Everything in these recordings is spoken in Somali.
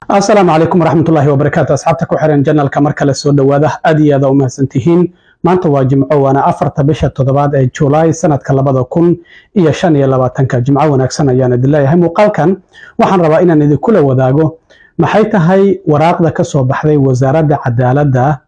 Asalaamu calaykum waraxmatullaahi wabarakaatu. Asxaabta ku xiran channelka, mar kale soo dhowaada. Aad iyo aad u mahadsantihiin. Maanta waa Jimco, waana 4-ta bisha 7aad ee Julaay, sanadka 2025-ka. Jimco wanaagsan ayaan idin leeyahay. Muuqaalkan waxaan rabaa inaan idinkula wadaago maxay tahay waraaqda ka soo baxday Wasaaradda Cadaaladda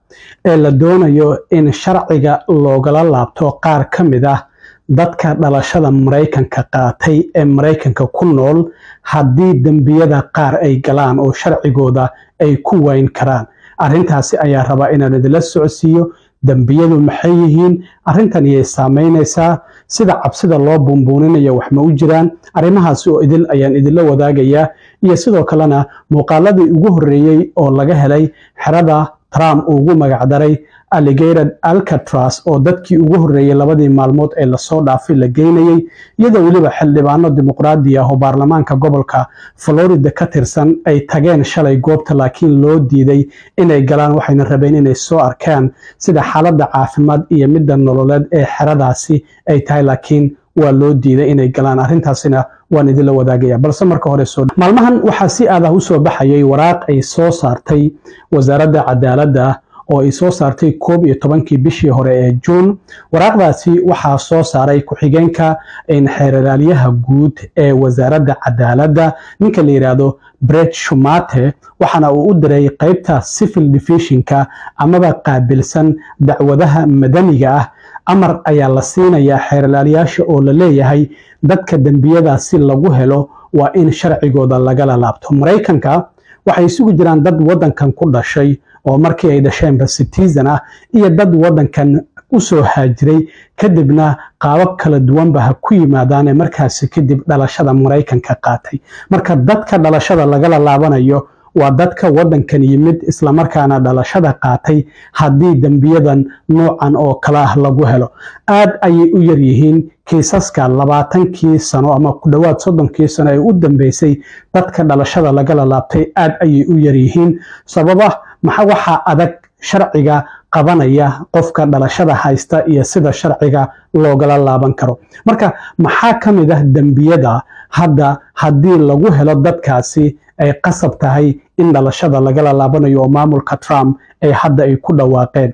ee la doonayo in sharciga loogala laabto qaar ka mid ah dadka dhalashada Maraykanka qaatay ee Maraykanka ku nool, haddii dembiyada qaar ay galaan oo sharcigooda ay ku wayn karaan. Arrintaasi ayaa rabaa inaan idinla socodsiiyo. Dembiyadu maxay yihiin? Arrintan iyay saameynaysaa? Sida cabsida loo buunbuuninayo wax ma u jiraan? Arrimahaasi oo idil ayaan idinla wadaagayaa, iyo sidoo kalena muuqaaladii ugu horreeyey oo laga helay xerada Trump uu ugu magacdaray Alligator Alcatraz, oo dadkii ugu horreeyey labadii maalmood ee lasoo dhaafay la geynayey, iyadoo weliba xildhibaano Dimuqraadi ah oo baarlamaanka gobolka Florida ka tirsan ay tageen shalay goobta, laakiin loo diiday inay galaan. Waxayna rabeen inay soo arkaan sida xaaladda caafimaad iyo midda nololeed ee xeradaasi ay tahay, laakiin waa loo diiday inay galaan. Arrintaasina waan idinla wadaagaya. Balse marka hore, soo maalmahan waxaa si aad ah usoo baxayay waraaq ay soo saartay Wasaaradda Cadaaladda oo ay soo saartay 11-kii bishii hore ee Juun. Waraaqdaasi waxaa soo saaray ku-xigeenka xeer ilaaliyaha guud ee Wasaaradda Cadaaladda, ninka la yidhaahdo Brett Shumate, waxaana uu u diray qeybta civil divisionka amaba qaabilsan dacwadaha madaniga ah. Amar ayaa la siinayaa xeer ilaaliyaasha oo la leeyahay dadka dembiyadaasi lagu helo waa in sharcigooda lagala laabto. Maraykanka waxay isugu jiraan dad waddankan ku dhashay oo markii ay dhasheenba citizen ah, iyo dad waddankan u soo haajiray, kadibna qaabab kala duwanba ha ku yimaadaane markaasi kadib dhalashada Maraykanka qaatay. Marka dadka dhalashada lagala laabanayo waa dadka waddankan yimid islamarkaana dhalashada qaatay. Haddii dembiyadan noocan oo kale ah lagu helo, aad ayay u yar yihiin kiisaska 20-kii sano ama ku dhowaad 30-kii sano ee u dambeysay dadka dhalashada lagala laabtay. Aad ayay u yar yihiin. Sababa maxa? Waxaa adag sharciga qabanaya qofka dhalashada haysta iyo sida sharciga loogala laaban karo. Marka maxaa ka mid ah dembiyada hadda haddii lagu helo dadkaasi ay qasab tahay in dhalashada lagala laabanayo oo maamulka Trump ay hadda ay ku dhawaaqeen?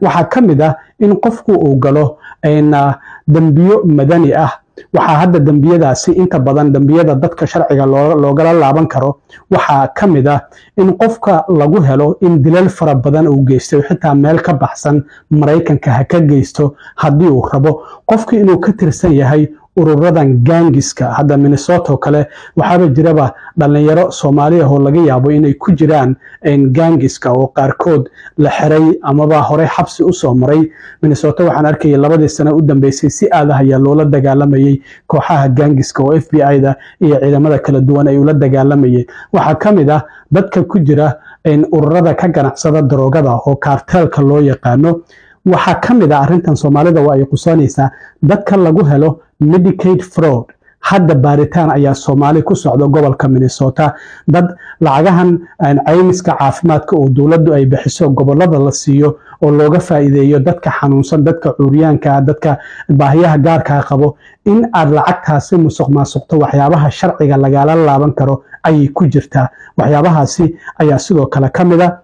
Waxaa ka mid ah in qofku uu galo dembiyo madani ah. Waxaa hadda dembiyadaasi, inta badan dembiyada dadka sharciga loogala laaban karo, waxaa ka mid ah in qofka lagu helo in dilal fara badan uu geystay, xitaa meel ka baxsan Maraykanka ha ka geysto haddii uu rabo. Qofka inuu ka tirsan yahay ururadan gangiska. Hadda Minnesota oo kale waxaaba jiraba dhalinyaro Soomaali ah oo laga yaabo inay ku jiraan gangiska oo qaarkood la xiray amaba horey xabsi usoo maray. Minnesota waxaan arkayay labadii sano u dambeysay si aad ah ayaa loola dagaalamayay kooxaha gangiska oo FBI-da iyo ciidamada kala duwan ay ula dagaalamayeen. Waxaa ka mid ah dadka ku jira ururada ka ganacsada daroogada oo cartelka loo yaqaano. Waxaa ka mid ah, arrintan Soomaalida waa ay qusanaysaa, dadka lagu helo Medicaid fraud. Hadda baaritaan ayaa Soomaali ku socda gobolka Minnesota, dad lacagahan caymiska caafimaadka oo dowladdu ay bixiso, gobolada la siiyo oo looga faa'iideeyo dadka xanuunsan, dadka cuuryaanka, dadka baahiyaha gaarkaa qabo, in aad lacagtaasi musuq maasuqto waxyaabaha sharciga lagala laaban karo ayay ku jirtaa. Waxyaabahaasi ayaa sidoo kale ka mid a.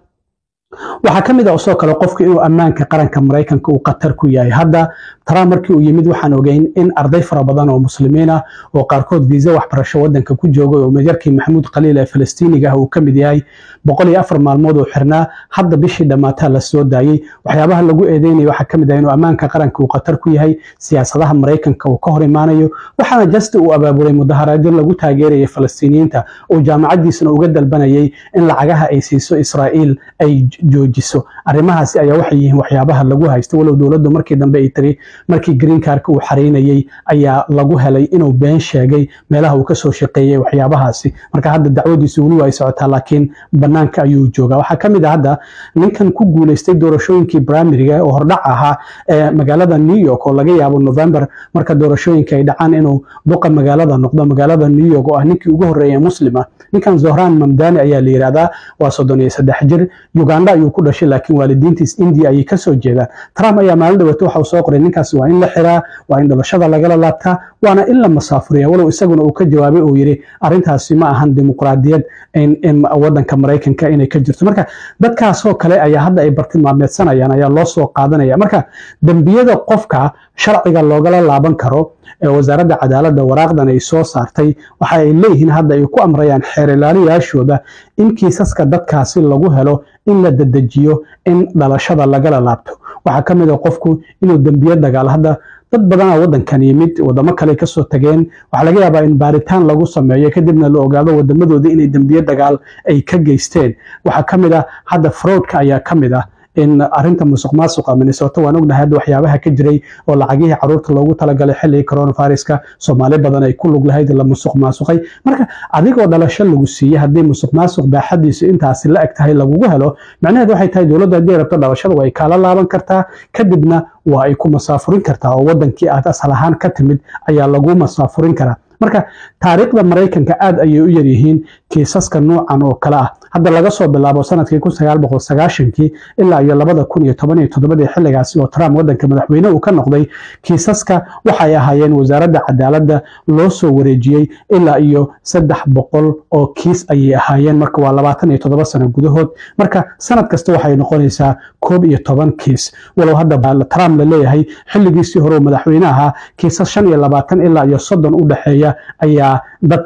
Waxaa ka mid ah sidoo kale qofku inuu ammaanka qaranka Maraykanka uu khatar ku yahay. Hadda Trump markii uu yimid waxaan ogeyn in arday fara badan oo Muslimiin ah oo qaarkood viisa waxbarasho waddanka ku joogay, oo majarkii Maxamuud Khaliil ee Falastiiniga ah uu ka mid yahay, 104 maalmood oo xirnaa, hadda bishii dhammaataa la soo daayey. Waxyaabaha lagu eedeynaya waxaa ka mid ah inuu ammaanka qaranka uu khatar ku yahay, siyaasadaha Maraykanka uu ka hor imaanayo. Waxaana just uu abaabulay mudaharaadyo lagu taageerayay Falastiiniyiinta oo jaamacaddiisana uga dalbanayay in lacagaha ay siiso Israa'iil ay joojiso. Arrimahaasi ayaa waxay yihiin waxyaabaha lagu haysto, walow dowladdu markii dambe ay tiri markii green cardka uu xareynayay ayaa lagu helay inuu been sheegay meelaha uu kasoo shaqeeyey, waxyaabahaasi. Marka hadda dacwadiisu weli waa ay socotaa, laakiin banaanka ayuu joogaa. Waxaa ka mid ah hadda ninkan ku guuleystay doorashooyinkii primaryga oo hordhac ahaa ee magaalada New York, oo laga yaabo November marka doorashooyinka ay dhacaan inuu duqa magaalada noqdo, magaalada New York, oo ah ninkii ugu horreeyay Muslima. Ninkan Zohran Mamdani ayaa la yidhahdaa, waa 33 jir. Uganda Uganda ayuu ku dhashay, laakiin waalidiintiis India ayay kasoo jeedaan. Trump ayaa maalin dhaweeto waxa uu soo qoray, "Ninkaasi waa in la xiraa, waa in dhalashada lagala laabtaa, waana in la masaafuriya," walow isaguna uu ka jawaabay uu yidhi arrintaasi ma ahan dimuqraadiyad in wadanka Maraykanka inay ka jirto. Marka dadkaasoo kale ayaa hadda ay bartilmaameedsanayaan, ayaa loo soo qaadanaya. Marka dembiyada qofka sharciga loogala laaban karo ee Wasaaradda Cadaaladda waraaqdan ay soo saartay, waxa ay leeyihiin hadda ay ku amrayaan xeer ilaaliyaashooda in kiisaska dadkaasi lagu helo in la dedejiyo in dhalashada lagala laabto. Waxaa ka mid ah qofku inuu dembiyo dagaal, hadda dad badanaa waddankan yimid, wadamo kale kasoo tageen, waxaa laga yaabaa in baaritaan lagu sameeyo, kadibna la ogaado wadamadoodii inay dembiyo dagaal ay ka geysteen. Waxaa ka mid ah hadda fraudka ayaa ka mid ah, in arrinta musuq maasuqa. Minnesota waan ognahay hadda waxyaabaha ka jiray oo lacagihii caruurta loogu talagalay xilligii coronaviruska Soomaali badan ay ku lug lahayd la musuq maasuqay. Marka adigoo dhalasho lagu siiyey, haddii musuq maasuq baaxadiisu intaasi la eg tahay lagugu helo, macnaheedu waxay tahay dowladdu haddii rabto dhalashada way kaala laaban kartaa, kadibna waa ay ku masaafurin kartaa, oo wadankii aad asal ahaan ka timid ayaa lagu masaafurin karaa. Marka taariikhda Maraykanka aad ayay u yaryihiin kiisaska noocan oo kale ah. Hadda laga soo bilaabo sanadkii 1990-kii ilaa iyo 2017-dii, xilligaasi oo Trump wadanka madaxweyne uu ka noqday, kiisaska waxay ahaayeen Wasaaradda Cadaaladda loo soo wareejiyey ilaa iyo 300 oo kiis ayay ahaayeen. Marka waa 27 sano gudahood. Marka sanad kasta waxay noqonaysaa 11 kiis, walow hadda Trump la leeyahay xilligiisii hore oo madaxweyne ahaa kiisas 25 ilaa iyo 30 u dhexeeya ayaa dad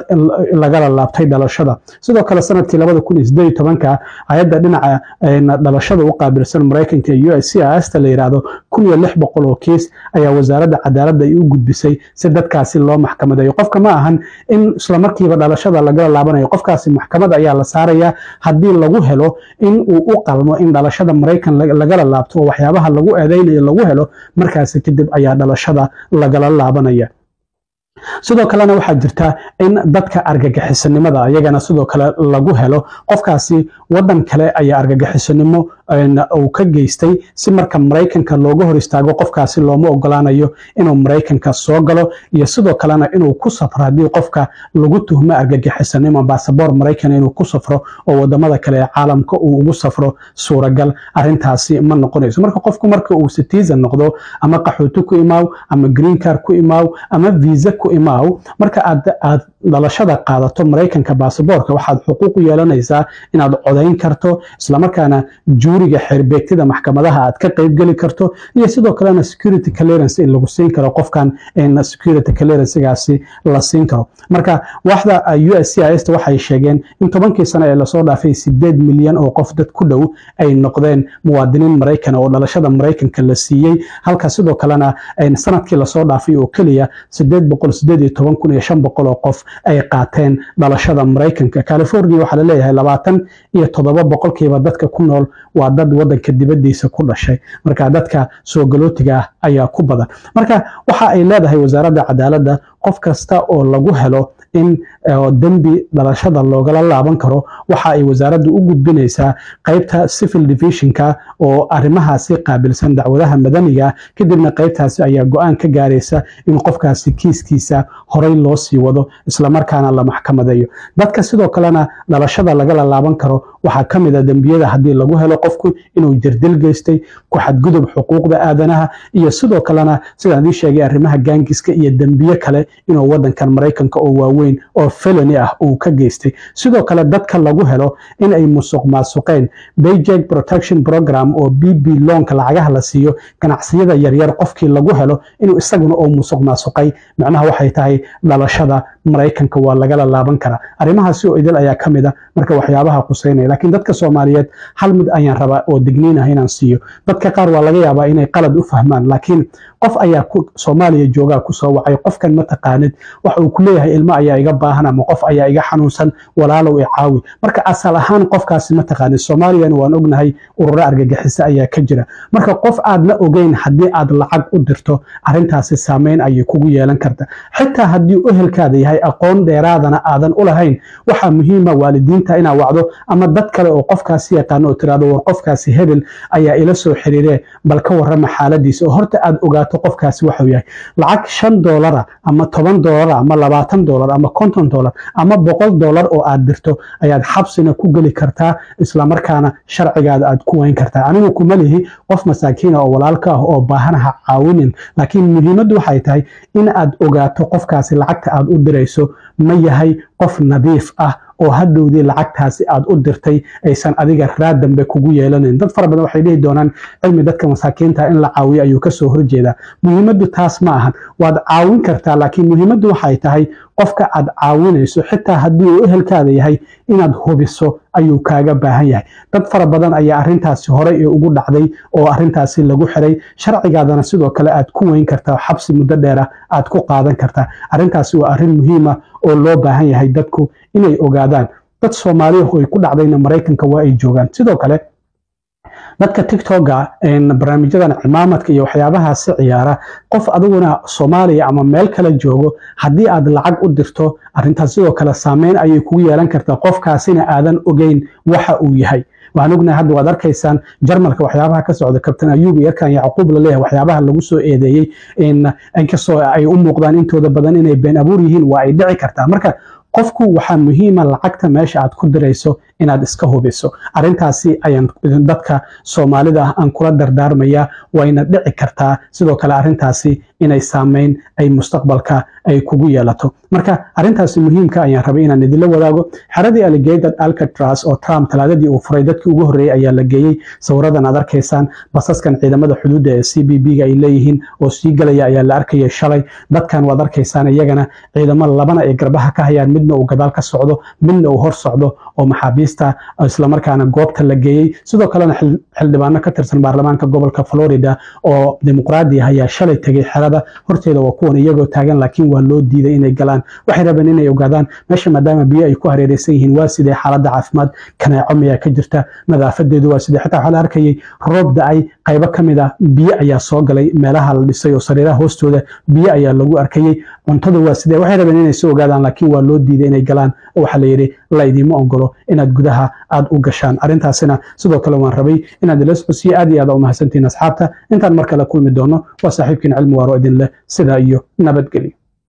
lagala laabtay dhalashada. Sidoo kale sanadkii 2018-ka hay-adda dhinaca dhalashada u qaabilsan Maraykanka, USCIS ta la yiraahdo, 1600 oo kiis ayaa Wasaaradda Cadaaladda ay u gudbisay si dadkaasi loo maxkamadeeyo. Qofka ma ahan in islamarkiiba dhalashada lagala laabanayo, qofkaasi maxkamad ayaa la saarayaa. Haddii lagu helo in uu u qalmo in dhalashada Maraykan lagala laabto oo waxyaabaha lagu eedeynayo lagu helo, markaasi kadib ayaa dhalashada lagala laabanaya. Sidoo kalena waxaa jirta in dadka argagixisanimada iyagana sidoo kale lagu helo, qofkaasi wadan kale ayaa argagixisanimo uu ka geystay, si marka Maraykanka looga hor istaago qofkaasi looma ogolaanayo inuu Maraykanka soo galo iyo sidoo kalena inuu ku safro. Haddii qofka lagu tuhmo argagixisanimo, baasaboor Maraykan inuu ku safro oo wadamada kale ee caalamka uu ugu safro suuragal arrintaasi ma noqonayso. Marka qofku marka uu citizen noqdo, ama qaxooti ku imaaw, ama green card ku imaaw, ama visa ku imaaw, marka aad dhalashada qaadato Maraykanka, baasaboorka, waxaad xuquuq u yeelanaysaa inaad codayn karto, islamarkaana juryga, xeerbeegtida maxkamadaha aad ka qaybgeli karto, iyo sidoo kalena security clearance in lagu siin karo, qofkan in security clearancegaasi la siin karo. Marka waaxda USCIS waxay sheegeen in 10-kii sano ee lasoo dhaafay 8 milyan oo qof dad ku dhow ay noqdeen muwaadiniin Maraykan oo dhalashada Maraykanka la siiyey, halka sidoo kalena sanadkii lasoo dhaafay oo keliya 818,500 oo qof ay qaateen dhalashada Maraykanka. California waxaa la leeyahay 27% dadka ku nool waa dad wadanka dibadiisa ku dhashay. Marka dadka soo galootiga ah ayaa ku badan. Marka waxa ay leedahay Wasaaradda Cadaaladda, qof kasta oo lagu helo in dembi dhalashada loogala laaban karo, waxa ay wasaaraddu u gudbinaysaa qaybta civil divisionka oo arrimahaasi qaabilsan, dacwadaha madaniga. Kadibna qaybtaasi ayaa go-aan ka gaaraysa in qofkaasi kiiskiisa horey loo sii wado, islamarkaana la maxkamadeeyo. Dadka sidoo kalena dhalashada lagala laaban karo waxaa ka mid ah dembiyada haddii lagu helo qofku inuu jirdil geystay, ku xadgudub xuquuqda aadanaha, iyo sidoo kalena sidaan idiin sheegay arrimaha gangska iyo dembiyo kale inuu wadankan Maraykanka oo waaweyn oo felony ah uu ka geystay. Sidoo kale dadka lagu helo in ay musuq maasuqeen Paycheck Protection Program oo PPP loanka, lacagaha la siiyo ganacsiyada yaryar, qofkii lagu helo inuu isaguna oo musuq maasuqay, macnaha waxay tahay dhalashada Maraykanka waa lagala laaban karaa. Arrimahaasi oo idil ayaa ka mid ah marka waxyaabaha quseynaya. Laakiin dadka Soomaaliyeed hal mid ayaan rabaa oo digniin ah inaan siiyo. Dadka qaar waa laga yaabaa inay qalad u fahmaan, laakiin qof ayaa Soomaaliya joogaa kusoo wacay. Qofkan ma taqaanid, waxa uu ku leeyahay, "Ilmo ayaa iga baahan ama qof ayaa iga xanuunsan, walaalow i caawi." Marka asal ahaan qofkaasi ma taqaanid. Soomaaliyana waan ognahay ururo argagixisa ayaa ka jira. Marka qof aadna ogeyn haddii aad lacag u dirto, arrintaasi saameyn ayay kugu yeelan karta, xitaa haddii ehelkaada yahay, aqoon dheeraadana aadan u lahayn. Waxaa muhiima waalidiinta inaa wacdo ama dadka dad kale oo qofkaasi yaqaano oo tiraahdo, "War, qofkaasi hebel ayaa ila soo xiriiree, bal ka warrama xaaladiisa," oo horta aad ogaato qofkaasi waxuu yahay. Lacag $5 ama $10 ama $20 ama $50 ama $100 oo aad dirto ayaad xabsina ku geli kartaa, islamarkaana sharcigaada aad ku wayn kartaa. Anigu kuma lihi qof masaakiina oo walaalka ah oo baahan ha caawinin, laakiin muhiimaddu waxay tahay in aad ogaato qofkaasi lacagta aad u dirayso ma yahay qof nadiif ah oo hadhowdii lacagtaasi aad u dirtay aysan adiga raad dambe kugu yeelanayn. Dad fara badan waxay dhihi doonaan, "Cilmi dadka masaakiinta in la caawiyo ayuu kasoo horjeedaa." Muhiimaddu taas ma ahan. Waad caawin kartaa, laakiin muhiimaddu waxay tahay qofka aad caawinayso, xitaa haddii uu ehelkaada yahay, inaad hubiso ayuu kaaga baahan yahay. Dad fara badan ayaa arrintaasi horey ee ugu dhacday oo arrintaasi lagu xiray. Sharcigaadana sidoo kale aad ku weyn kartaa, xabsi muddo dheera aad ku qaadan kartaa. Arrintaasi waa arrin muhiima oo loo baahan yahay dadku inay ogaadaan. Dad Soomaaliya oo ay ku dhacdayna Maraykanka waa ay joogaan. Sidoo kale dadka TikToka, barnaamijyadan cimaamadka iyo waxyaabahaasi ciyaara, qof adiguna Soomaaliya ama meel kale joogo haddii aad lacag u dirto, arrintaas sidoo kale saameyn ayay kugu yeelan kartaa, qofkaasina aadan ogeyn waxa uu yahay. Waxaan ognahay hadda, waad arkaysaan Jarmalka waxyaabaha ka socda, Kabtan Ayuub iyo yarkan Yacquub la leeyahay, waxyaabaha lagu soo eedeeyey, inkastoo ay u muuqdaan intooda badan inay been abuur yihiin, waa ay dhici kartaa. Marka qofku waxaa muhiima lacagta meesha aad ku dirayso inaad iska hubiso. Arrintaasi ayaan dadka Soomaalida ah aan kula dardaarmaya. Wayna dhici kartaa sidoo kale arrintaasi inay saameyn ay mustaqbalka ay kugu yeelato. Marka arrintaasi muhiimka ayaan rabay inaan idinla wadaago. Xeradii alligator Alcatraz oo Trump Talaadadii uu furay, dadkii ugu horreeyey ayaa la geeyey. Sawiradan aad arkaysaan, basaskan ciidamada xuduudda ee CBP-ga ay leeyihiin oo sii galaya ayaa la arkayay shalay. Dadkan waad arkaysaan, iyagana ciidamo labana ay garbaha ka hayaan, midna uu gadaal ka socdo, midna uu hor socdo, oo maxaabiista islamarkaana goobta la geeyey. Sidoo kalena xildhibaano ka tirsan baarlamaanka gobolka Florida oo Dimuqraadi ah ayaa shalay tegay xerada horteeda. Waa kuwan iyagoo taagan, laakiin waa loo diiday inay galaan. Waxay rabeen inay ogaadaan meesha, maadaama biyo ay ku hareereysan yihiin, waa sidee xaaladda caafimaad, kaneeco miyaa ka jirta, nadaafadeedu waa sidee. Xitaa waxaa la arkayay roob da'ay, qaybo ka mid ah biyo ayaa soo galay meelaha la dhisay oo sariiraha hoostooda biyo ayaa lagu arkayay. Cuntada waa sidee? Waxay rabeen inay soo ogaadaan, laakiin waa loo diiday inay galaan oo waxaa la yidhi la idiima ogolo inaad gudaha aad u gashaan. Arrintaasina sidoo kale waan rabay inaad ila socodsiiyo. Aad iyo aad u mahadsantihiin, asxaabta. Intaan mar kale kulmi doono, waa saaxiibkiin Cilmi Waaro idin leh sidaa iyo nabadgelyo.